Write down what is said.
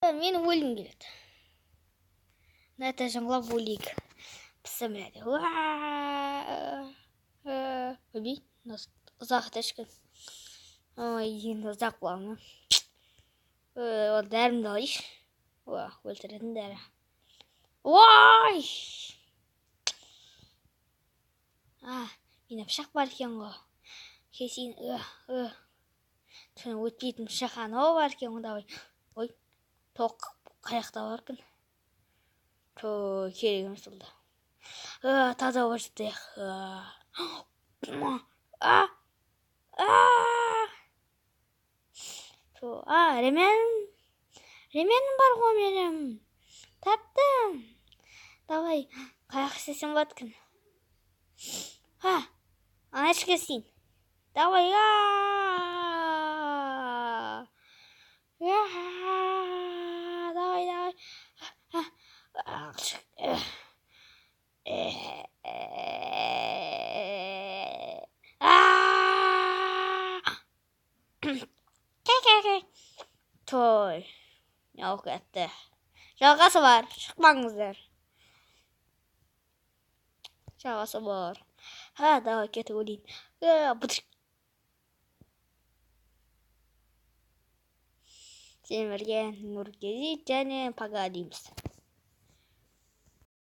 Мен өлгім келеді. Мына этаждан құлап өлейік. Бісміллә. Ойбай, ұзақ этаж екен. Ой, енді ұзақ бола ма? Ол дәрімді алайыншы. Уа, өлтіретін дәрі. Ой! А, менде пышақ бар екен ғой. Кесейін. Түні өтпейтін пышақ анау бар екен ғой, давай. Ой, тоқ қаяқта бар екен? Тө, керек емес ол да. Таза болып жатайық. А, а, а, ремен. Ременім бар ғой менің. Таптым. Давай, қаяқ істесем болады екен? Ха, ана ішке істейін. Давай, а! Давай, давай. Той. Не болып кетті? Жалғасы бар, шықпаңыздар. Жалғасы бар. Ха, давай кетіп өлейін. Сен бірге Нұркези және пока дейміз.